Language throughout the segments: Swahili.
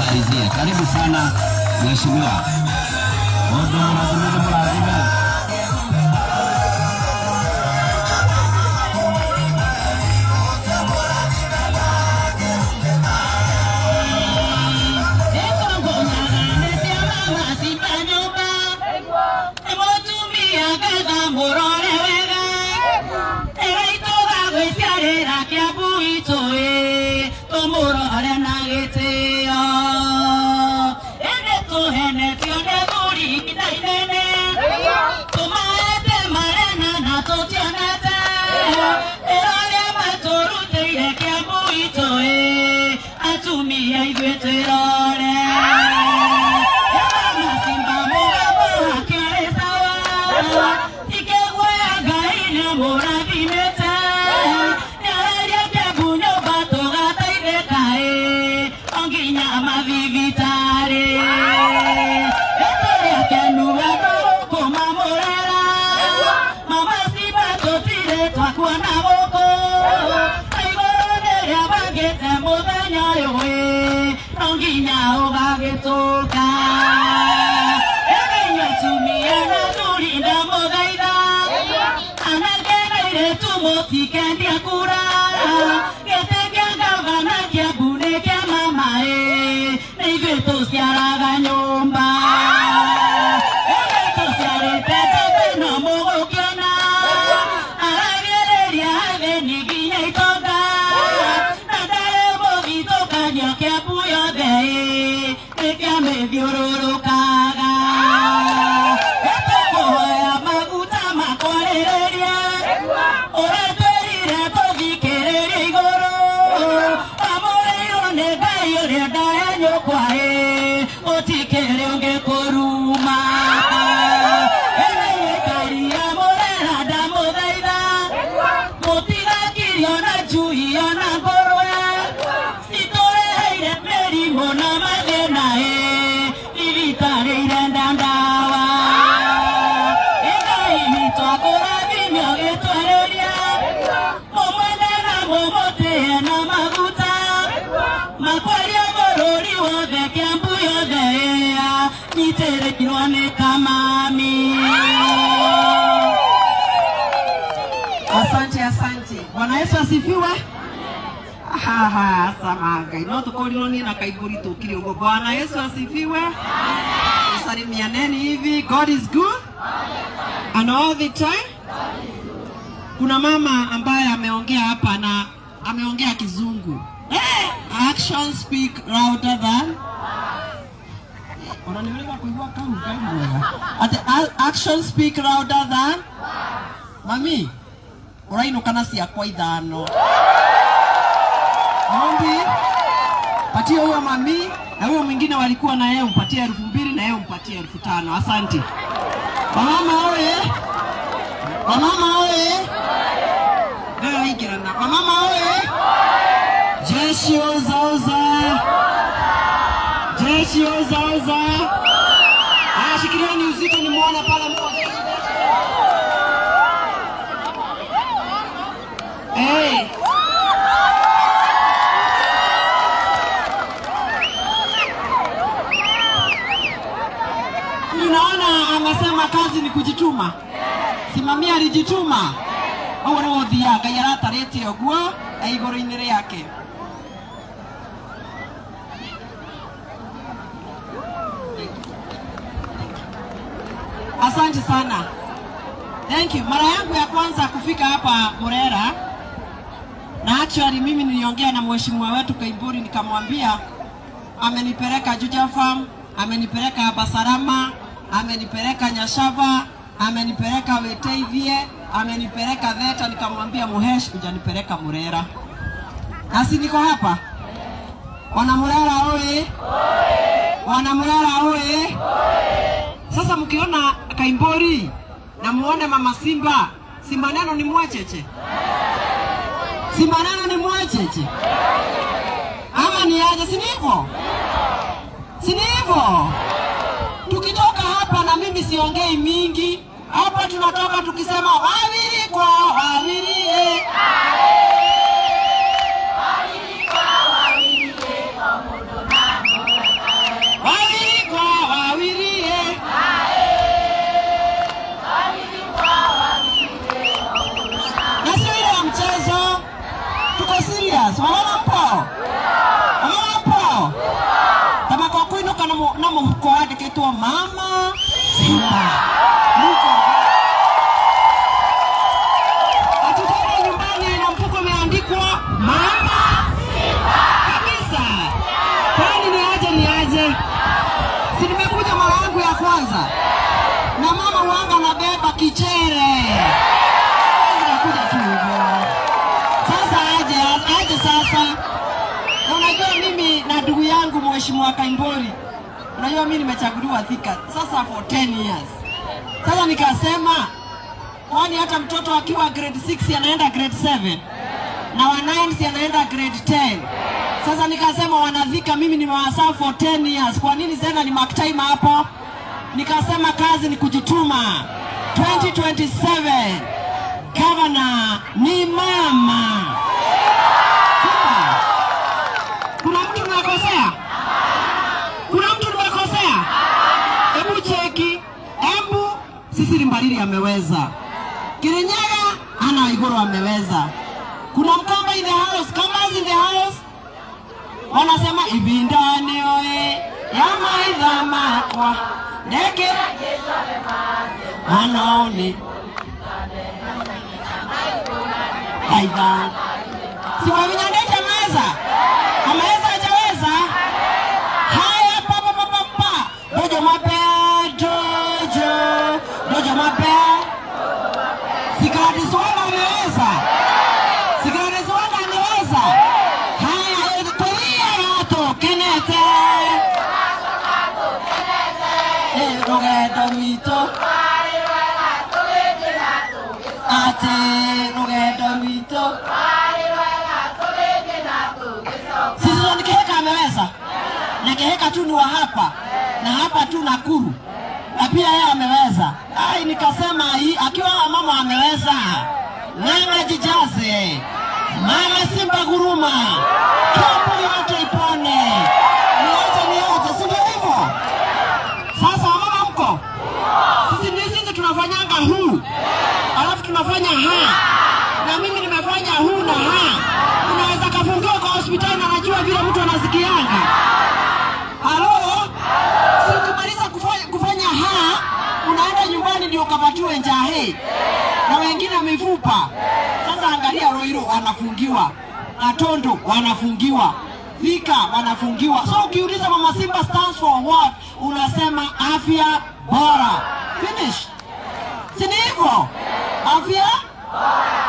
Amalizie. Karibu sana mheshimiwa. Mundu murathime murathime. Atumia ithuĩ twĩrore Simba mũgambo wake ũrĩ sawa Ikĩguoya Ngai nĩamũrathimĩte Nĩararia Kiambu nyũmba tũgateithĩka ĩ o nginya mathibitarĩ Tũrĩ akenu andũ gũkũ mamũrera Mama Simba tũtirĩ twakuona gũkũ Na igũrũ nĩrĩa bangĩte mũthenya ũyũ ĩ no nginya ũgagĩtũka Ĩĩ atumia na athuri ndamũthaitha anake na airĩtu mũtikendia kura gĩtĩ kĩa gavana Kiambu nĩ kĩa mama ĩ nĩ ithuĩ tũciaraga nyũmba Ithuĩ tũciarĩte njamba ĩno mũgũkĩona aragĩrĩria athĩni nginya itonga na ndarĩ mũthitũkanio Kiambu yothe ĩ nĩ kĩa mĩthiũrũrũkaga Tũkũhoya maguta makwarĩrĩria ũrĩa twĩrire tũthikĩrĩrie igũrũ wamũrĩirwo nĩ Ngai ũrĩa ndahenyũkwa ĩ gũtikĩrĩ ũngĩ kũruma Ĩnĩ Murera ndamũthaitha mũtigakirio na njui ona ngũrwe citũreheire mĩrimũ na mathĩna ĩ thibitarĩ irenda ndawa Ngai witũ akũrathime ũgĩtwarĩria mũmwende na mũmũtĩe na maguta makwaria bũrũri wothe Kiambu yothe ĩa nyitĩrĩirwo nĩ kamami. Asante, asante. Bwana Yesu asifiwe. Haha, sama Ngai. No tukorirwo nie na Kaiburi tukire uguo. Bwana Yesu asifiwe. Salimianeni hivi. God is good and all the time. Kuna mama ambaye ameongea hapa na ameongea Kizungu. Actions speak louder than Unaniuliza kuigua kau Ngai mwega. Ati actions speak louder than Mami, ũrainũka na ciakwa ithano. Maombi, patie huyo mami na huyo mwingine walikuwa na yeye umpatie 2000 na yeye umpatie 5000. Asante. Wamama oye! Wamama oye! Leo haingirana. Wamama oye! Jeshi oza oza! Jeshi oza oza! Haya, shikilieni uzito nimuone pale mko. Hey. Unaona amesema kazi ni kujituma. Simamia alijituma. Ũguo nĩ gũthiaga Ngai aratarĩte ũguo e igũrũ-inĩ rĩake. Asante sana. Thank you. Mara yangu ya kwanza kufika hapa Murera, na actually mimi niliongea na mheshimiwa wetu Kaimburi nikamwambia amenipeleka Juja Farm, amenipeleka Basarama, amenipeleka Nyashava, amenipeleka Weteithie, amenipeleka Theta, nikamwambia Muhesh hujanipeleka Murera. Na si niko hapa? Wana Murera oye! Wana Murera oye! Sasa mkiona Kaimbori na muone Mama Simba, si maneno ni mwacheche? Si maneno ni mwacheche? Ama ni aje? Si ni hivyo? Si ni hivyo? Tukitoka hapa na mimi siongei mingi, hapa tunatoka tukisema wawili kwa wawili eh. Serious. Wamama mpo? Wamama mpo? Tamako kuinuka na muhuko wandĩkĩtwo Mama Simba. Muko. Hatutaenda nyumbani na mfuko umeandikwa Mama Simba. Kabisa. Kwani ni aje ni aje? Si nimekuja mara yangu ya kwanza. Na mama wanga anabeba kichere. Nakuja tu hivyo. Sasa aje aje sasa. Na unajua mimi na ndugu yangu Mheshimiwa Kaimbori, unajua mimi nimechaguliwa Thika sasa for 10 years. Sasa nikasema kwani hata mtoto akiwa grade 6 anaenda grade 7 na wa 9 si anaenda grade 10. Sasa nikasema wanathika, mimi nimewaserve for 10 years, kwa nini tena ni mark time hapo? Nikasema kazi ni kujituma. 2027 governor ni mama. Simba. Kuna mtu nimekosea? Kuna mtu nimekosea? Hebu cheki. Embu Cecily Mbarire ameweza. Kirinyaga Anne Waiguru ameweza. Kuna Mkamba in the house, Kambas in the house. Wanasema ibindani oe ya maitha makwa ndeke manaoni aidha. Si Wavinya Ndeti ameweza? Ameweza hajaweza? Haya, pa pa pa pa pa. Dojo mape dojo dojo mape. Si Gladys Wanga ameweza? Si Gladys Wanga ameweza? Haya, tulia gato kenete. Eh, rugendo rwitũ atĩ rũgendo rwitũ Sisi ni Kihika ameweza, na Kihika tu ni wa hapa na hapa tu Nakuru, na pia yeye ameweza. Ai, nikasema hii akiwa mama ameweza, Ng'ang'a jijaze, mama Simba guruma, Kiambu yote ipone, niache niache, si ndio hivyo? Sasa wamama mko? Sisi ni sisi tunafanyanga huu, alafu tunafanya ha, na mimi nimefanya huu na ha. Unaweza kafungiwa kwa hospitali na najua vile mtu anasikianga. Halo? Si ukimaliza kufanya ha, unaenda nyumbani ndio ukapatiwe njahe na wengine mifupa. Sasa angalia Ruiru wanafungiwa, Gatondo wanafungiwa, Thika wanafungiwa. So ukiuliza Mama Simba stands for what, unasema afya bora. Finish. Si ni hivyo? Afya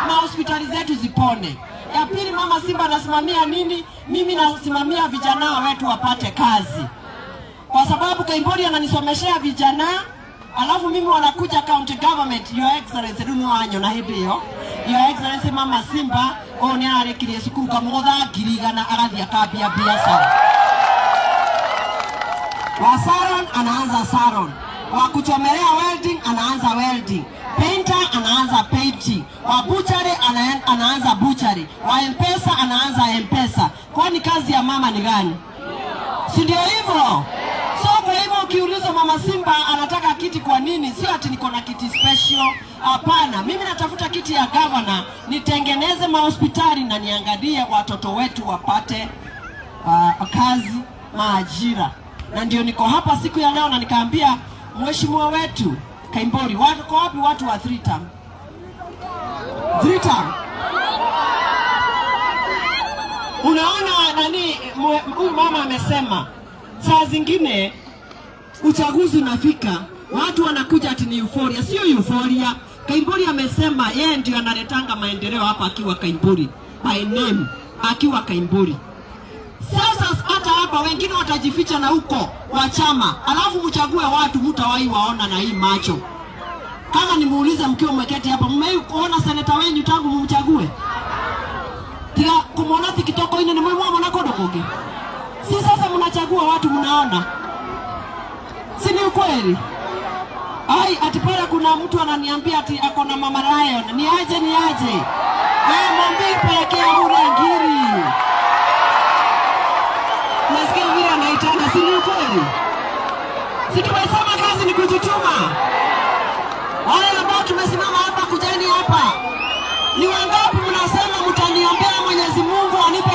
na hospitali zetu zipone. Ya pili, Mama Simba anasimamia nini? Mimi nasimamia vijana wetu wapate kazi, kwa sababu Kaimbori ananisomeshea vijana, alafu mimi wanakuja county government, Your Excellency rĩu nĩwanyona hĩndĩ ĩyo, Your Excellency Mama Simba ũyũ nĩ ararĩkirie cukuru kamũgũtha 100,000 agathiĩ akambia biacara. Wa salon anaanza salon, wa kuchomelea welding anaanza welding, painter anaanza painting, wa butchery anaanza butchery, wa M-Pesa anaanza M-Pesa. Kwani kazi ya mama ni gani? Si ndio hivyo? So kwa hivyo ukiuliza Mama Simba anataka kiti kwa nini, sio ati niko na kiti special. Hapana, mimi natafuta kiti ya governor, nitengeneze mahospitali na niangalie watoto wetu wapate kazi, maajira. Na ndio niko hapa siku ya leo na nikaambia mheshimiwa wetu Kaimbori, wako wapi watu wa three term? Three term. Unaona nani huyu mama amesema saa zingine uchaguzi unafika, watu wanakuja ati ni euphoria. Sio euphoria. Kaimbori amesema yeye ndio analetanga maendeleo hapa akiwa Kaimbori, by name akiwa Kaimbori. Sasa hata hapa wengine watajificha na huko wa chama, alafu mchague watu mtawahi waona na hii macho. Kama nimuulize mkiwa mmeketi hapa, mmewahi kuona seneta wenyu tangu mumchague? Tiga kumuona tikitoko ine ni mwamona kodo koge. Si sasa mnachagua watu mnaona. Si ni ukweli? Ai, ati pale kuna mtu ananiambia ati ako na Mama Lion. Ni aje ni aje? Eh, mwambie pelekea ule ngiri. Nasikia vile anaitana, si ni ukweli? Si tumesema kazi ni kujituma. Wale ambao tumesimama hapa, kujeni hapa. Ni wangapi mnasema mtaniombea Mwenyezi Mungu anipe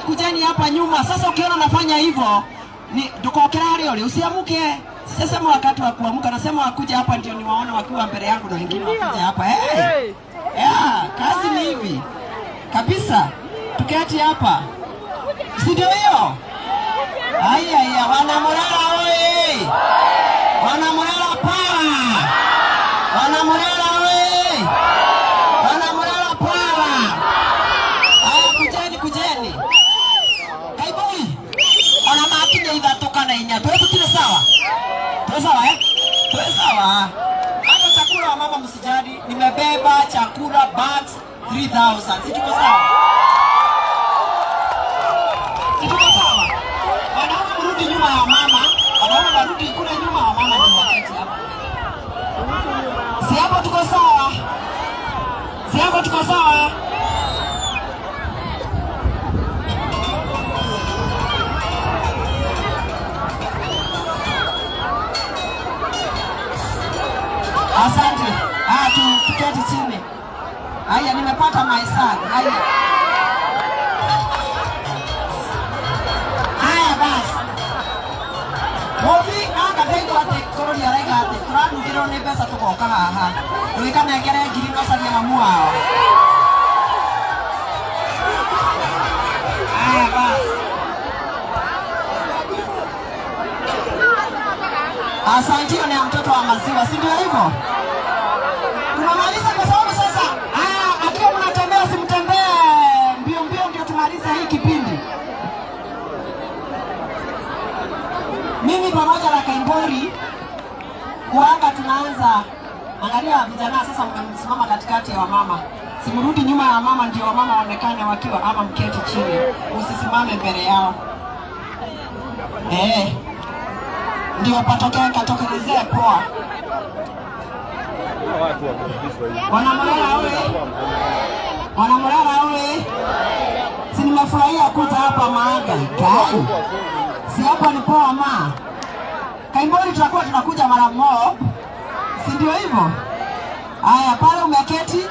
Kujeni hapa nyuma. Sasa ukiona nafanya hivyo ni ndukokera haria uri, usiamuke. Sisema wakati wa kuamuka, nasema wakuja hapa ndio niwaone wakiwa mbele yangu na wengine wakuja hapa. Hey. Yeah, kazi ni hivi kabisa, tuketi hapa, si ndio hiyo? Aya ya wana Murera oye! Wana Murera power! Wana Murera oye! Wana Murera power! Aya, kujeni kujeni. Kaibui. Ona makinya ithatu kana inya. Tuwe tutire sawa? Tuwe sawa eh? Tuwe sawa. Hata chakula wa mama msijali, nimebeba chakula bags 3000. Si tuko sawa? Si tuko sawa? Wanaume mrudi nyuma ya mama, wanaume warudi kule nyuma, wa mama ndio waketi hapa. Si hapo tuko sawa? Si hapo tuko sawa? Asante. Ah, tuketi chini. Haya, nimepata my son. Haya. Haya basi. Muthi anga ndaigua atĩ bũrũri araiga atĩ tũranungĩrwo nĩ mbeca tũgoka haha. Ndũgĩkanengere ngiri no carie mamu wao. Haya basi. Asante, hiyo ni ya mtoto wa maziwa, si ndio hivyo? Tunamaliza kwa sababu sasa, akiwa mnatembea simtembee mbio mbio ndio tumalize hii kipindi. Mimi pamoja na Kaimbori kuanga tunaanza. Angalia vijana sasa mmesimama katikati ya wamama. Simrudi nyuma ya wamama ndio wamama waonekane wakiwa, ama mketi chini. Usisimame mbele yao. Ndio patokee katokelezee poa. Wanamurera oye! Wanamurera oye! Si nimefurahia kuja hapa Maaga. Kai. Si hapa ni poa ma. Kaimbori tutakuwa tunakuja mara mob. Si ndio hivyo? Haya, pale umeketi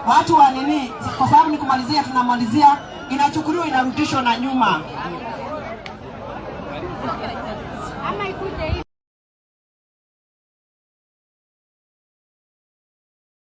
watu wa nini, kwa sababu ni kumalizia, tunamalizia, inachukuliwa inarudishwa na nyuma.